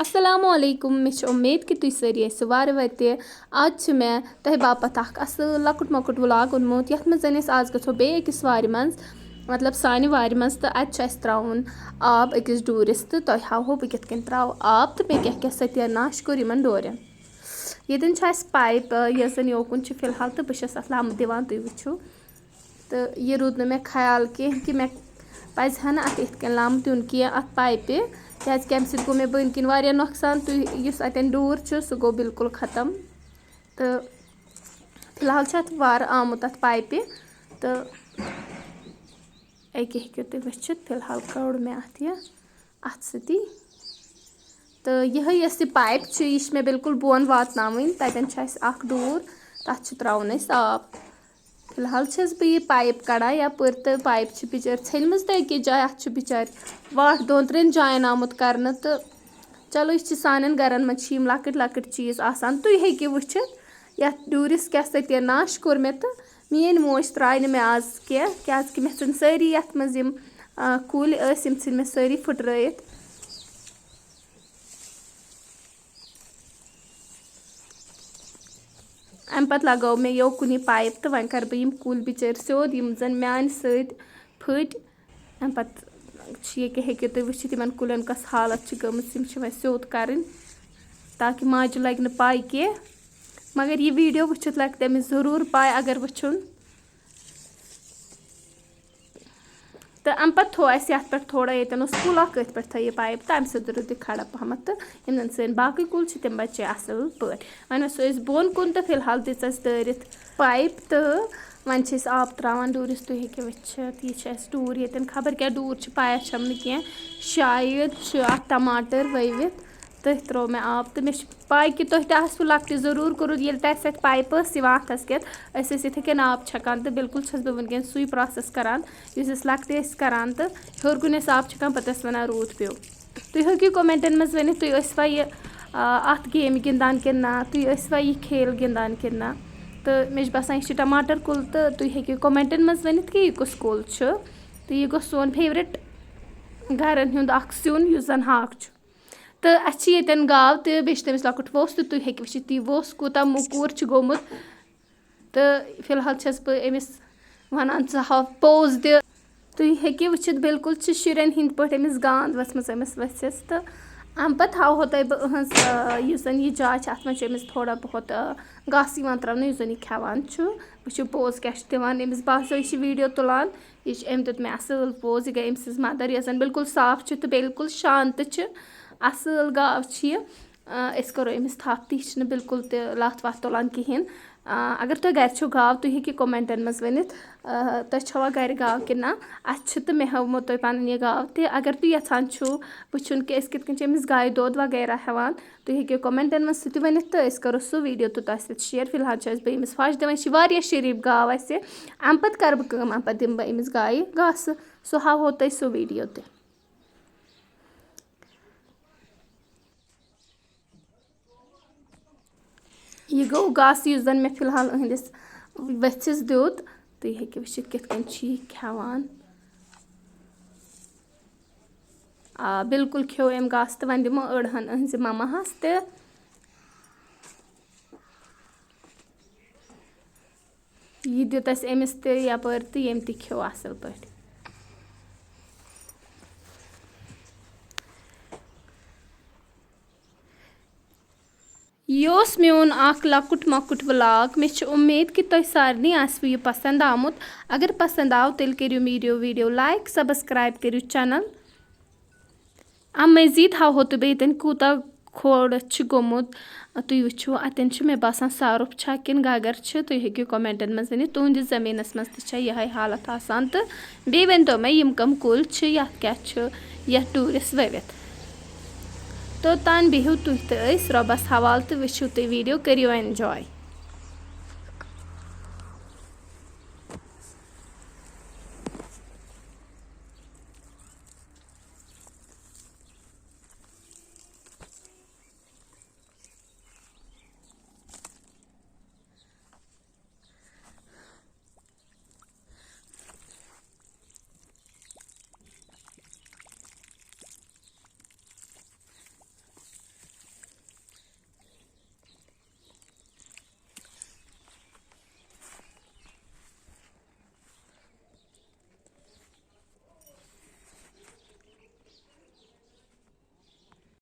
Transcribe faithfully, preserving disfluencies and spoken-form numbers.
السلام علیکم، مےٚ چھِ اُمید کہِ تُہۍ سٲری ٲسِو وارٕ وَتہِ۔ آز چھِ مےٚ تۄہہِ باپتھ اَکھ اَصٕل لۄکُٹ مۄکُٹ vlog اوٚنمُت، یَتھ منٛز زَن أسۍ آز گژھو بیٚیہِ أکِس وارِ منٛز، مطلب سانہِ وارِ منٛز، تہٕ اَتہِ چھُ اَسہِ ترٛاوُن آب أکِس ڈوٗرِس، تہٕ تۄہہِ ہاوہو بہٕ کِتھ کٔنۍ ترٛاوٕ آب تہٕ بیٚیہِ کیٛاہ کیٛاہ ستیہ ناش کوٚر یِمَن ڈورٮ۪ن۔ ییٚتٮ۪ن چھِ اَسہِ pipe، یۄس زَن یوکُن چھِ فی الحال، تہٕ بہٕ چھَس اَتھ لَمہٕ دِوان، تُہۍ وٕچھِو۔ تہٕ یہِ روٗد نہٕ مےٚ خیال کینٛہہ کہِ مےٚ پَزِ ہا نہٕ اَتھ یِتھ کٔنۍ لَمہٕ دیُن کینٛہہ اَتھ pipeہِ، کیٛازِکہِ اَمہِ سۭتۍ گوٚو مےٚ بٔنۍ کِنۍ واریاہ نۄقصان۔ تُہۍ، یُس اَتٮ۪ن ڈوٗر چھُ، سُہ گوٚو بالکل ختم۔ تہٕ فی الحال چھُ اَتھ وارٕ آمُت اَتھ pipeہِ۔ تہٕ أکیٛاہ ہیٚکِو تُہۍ وٕچھِتھ، فی الحال کوٚڑ مےٚ اَتھ یہِ اَتھٕ سۭتی۔ تہٕ یِہوٚے یۄس یہِ pipe چھِ، یہِ چھِ مےٚ بالکل بۄن واتناوٕنۍ۔ تَتٮ۪ن چھُ اَسہِ اَکھ ڈوٗر، تَتھ چھُ ترٛاوُن اَسہِ آب۔ فی الحال چھَس بہٕ یہِ pipe کَڑان یَپٲرۍ، تہٕ pipe چھِ بِچٲرۍ ژھیٚنمٕژ تہٕ أکِس جایہِ، اَتھ چھُ بِچارِ واٹھ دۄن ترٛٮ۪ن جایَن آمُت کَرنہٕ۔ تہٕ چلو، یہِ چھِ سانٮ۪ن گَرَن منٛز چھِ یِم لۄکٕٹۍ لۄکٕٹۍ چیٖز آسان۔ تُہۍ ہیٚکِو وٕچھِتھ یَتھ ڈوٗرِس کیٛاہ ستیہ ناش کوٚر مےٚ، تہٕ میٛٲنۍ موج ترٛایہِ نہٕ مےٚ آز کینٛہہ، کیٛازِکہِ مےٚ ژھٕنۍ سٲری یَتھ منٛز یِم، آ، کُلۍ ٲسۍ، یِم ژھٕنۍ مےٚ سٲری پھٕٹرٲیِتھ۔ اَمہِ پَتہٕ لَگٲو مےٚ یوکُن یہِ pipe، تہٕ وۄنۍ کَرٕ بہٕ یِم کُلۍ بِچٲرۍ سیوٚد، یِم زَن میٛانہِ سۭتۍ پھٔٹۍ۔ اَمہِ پَتہٕ چھِ ییٚکیٛاہ، ہیٚکِو تُہۍ وٕچھِتھ، یِمَن کُلٮ۪ن کۄس حالت چھِ گٔمٕژ، یِم چھِ وۄنۍ سیوٚد کَرٕنۍ، تاکہِ ماجہِ لَگہِ نہٕ پَے کینٛہہ۔ مگر یہِ video وٕچھِتھ لَگہِ تٔمِس ضروٗر پَے، اگر وٕچھُن۔ تہٕ اَمہِ پَتہٕ تھوٚو اَسہِ یَتھ پٮ۪ٹھ تھوڑا، ییٚتٮ۪ن اوس پُل اَکھ، أتھۍ پٮ۪ٹھ تھٲو یہِ pipe، تہٕ اَمہِ سۭتۍ روٗد یہِ کھڑا پَہمَتھ، تہٕ یِم زَن سٲنۍ باقٕے کُلۍ چھِ، تِم بَچے اَصٕل پٲٹھۍ۔ وۄنۍ وَسو أسۍ بۄن کُن، تہٕ فی الحال دِژ اَسہِ دٲرِتھ pipe، تہٕ وۄنۍ چھِ أسۍ آب ترٛاوان ڈوٗرِس۔ تُہۍ ہیٚکِو وٕچھِتھ، یہِ چھِ اَسہِ ڈوٗر ییٚتٮ۪ن، خبر کیٛاہ ڈوٗر چھِ، پَیہ چھَم نہٕ کینٛہہ۔ شاید چھِ اَتھ ٹماٹر ؤوِتھ، تٔتھۍ ترٛوو مےٚ آب، تہٕ مےٚ چھِ پَے کہِ تۄہہِ تہِ آسِوٕ لۄکٹہِ ضروٗر کوٚرمُت، ییٚلہِ تہِ اَسہِ اَتہِ pipe ٲس یِوان اَتھَس کٮ۪تھ، أسۍ ٲسۍ یِتھَے کٔنۍ آب چھَکان، تہٕ بالکل چھَس بہٕ وٕنکٮ۪ن سُے process کَران، یُس أسۍ لۄکٹہِ ٲسۍ کَران، تہٕ ہیوٚر کُن ٲسۍ آب چھَکان، پَتہٕ ٲسۍ وَنان روٗد پیوٚو۔ تُہۍ ہیٚکِو commentن منٛز ؤنِتھ، تُہۍ ٲسوا یہِ، آ، اَتھ game گِنٛدان کِنہٕ نہ، تُہۍ ٲسوا یہِ کھیل گِنٛدان کِنہٕ نہ؟ تہٕ مےٚ چھُ باسان، یہِ چھُ ٹماٹر کُل، تہٕ تُہۍ ہیٚکِو commentن منٛز ؤنِتھ کہِ یہِ کُس کُل چھُ۔ تہٕ یہِ گوٚو سون favourite گَرَن ہُنٛد اَکھ سیُن، یُس زَن ہاکھ چھُ۔ تہٕ اَسہِ چھِ ییٚتٮ۪ن گاو تہِ، بیٚیہِ چھِ تٔمِس لۄکُٹ ووٚژھ تہِ۔ تُہۍ ہیٚکِو وٕچھِتھ، یہِ ووٚژھ کوٗتاہ موٚکوٗر چھُ گوٚمُت۔ تہٕ فی الحال چھَس بہٕ أمِس وَنان، "ژٕ ہاو pose دِ۔" تُہۍ ہیٚکِو وٕچھِتھ، بالکل چھِ شُرٮ۪ن ہِنٛدۍ پٲٹھۍ أمِس گانٛد ؤژھمٕژ أمِس ؤژھِس۔ تہٕ اَمہِ پَتہٕ ہاوہو تۄہہِ بہٕ أہٕنٛز، آ، یُس زَن یہِ جاے چھِ، اَتھ منٛز چھُ أمِس تھوڑا بہت، آ، گاسہٕ یِوان ترٛاونہٕ، یُس زَن یہِ کھٮ۪وان چھُ۔ وٕچھِو pose کیٛاہ چھُ دِوان أمِس۔ بہٕ ہسا چھِ video تُلان۔ یہِ چھِ، أمۍ دیُت مےٚ اَصٕل pose۔ یہِ گٔے أمۍ سٕنٛز mother، یۄس زَن بالکل صاف چھِ تہٕ بالکل شانت چھِ۔ اَصٕل گاو چھِ یہِ۔ آ، أسۍ کَرو أمِس تھپھ تہِ، یہِ چھِنہٕ بالکل تہِ لَتھ وَتھ تُلان کِہیٖنۍ۔ آ، اگر تۄہہِ گَرِ چھو گاو، تُہۍ ہیٚکِو commentن منٛز ؤنِتھ، آ، تۄہہِ چھوا گَرِ گاو کِنہٕ نہ؟ اَسہِ چھِ، تہٕ مےٚ ہٲومو تۄہہِ پَنٕنۍ یہِ گاو تہِ۔ اگر تُہۍ یَژھان چھِو وٕچھُن کہِ أسۍ کِتھ کٔنۍ چھِ أمِس گایہِ دۄد وغیرہ ہٮ۪وان، تُہۍ ہیٚکِو commentن منٛز سُہ تہِ ؤنِتھ، تہٕ أسۍ کَرو سُہ video تہِ تۄہہِ سۭتۍ share۔ فی الحال چھِ أسۍ بہٕ أمِس پھَش دِوان، یہِ چھِ واریاہ شریٖف گاو اَسہِ۔ اَمہِ پَتہٕ کَرٕ بہٕ کٲم، اَمہِ پَتہٕ دِمہٕ بہٕ أمِس گایہِ گاسہٕ، سُہ ہاوہو تۄہہِ سُہ video تہِ۔ یہِ گوٚو گاسہٕ، یُس زَن مےٚ فی الحال أہٕنٛدِس ؤژھِس دیُت۔ تُہۍ ہیٚکِو وٕچھِتھ، کِتھ کٔنۍ چھُ یہِ کھٮ۪وان۔ آ، بالکل کھیوٚو أمۍ گاسہٕ، تہٕ وۄنۍ دِمو أڑہَن أہٕنٛزِ مَماہَس تہِ۔ یہِ دیُت اَسہِ أمِس تہِ یَپٲرۍ، تہٕ ییٚمۍ تہِ کھیوٚو اَصٕل پٲٹھۍ۔ یہِ اوس میون اَکھ لۄکُٹ مۄکُٹ vlog۔ مےٚ چھِ اُمید کہِ تۄہہِ سارنٕے آسِوٕ یہِ پَسنٛد آمُت۔ اگر پَسنٛد آو، تیٚلہِ کٔرِو video، video like، subscribe کٔرِو channel۔ اَمہِ مٔزیٖد ہاوہو تہٕ بیٚیہِ ییٚتٮ۪ن کوٗتاہ کھوڑ چھُ گوٚمُت۔ تُہۍ وٕچھِو، اَتٮ۪ن چھُ، مےٚ باسان، سَرُپھ چھا کِنہٕ گگر چھِ، تُہۍ ہیٚکِو commentن منٛز ؤنِتھ، تُہٕنٛدِس زٔمیٖنَس منٛز تہِ چھا یِہوٚے حالت آسان؟ تہٕ بیٚیہِ ؤنۍتو مےٚ، یِم کَم کُلۍ چھِ، یَتھ کیٛاہ چھُ یَتھ ڈوٗرِس ؤوِتھ۔ توٚتام بِہِو تُہۍ تہٕ أسۍ رۄبَس حوالہٕ تہٕ وٕچھِو تُہۍ video، کٔرِو enjoy۔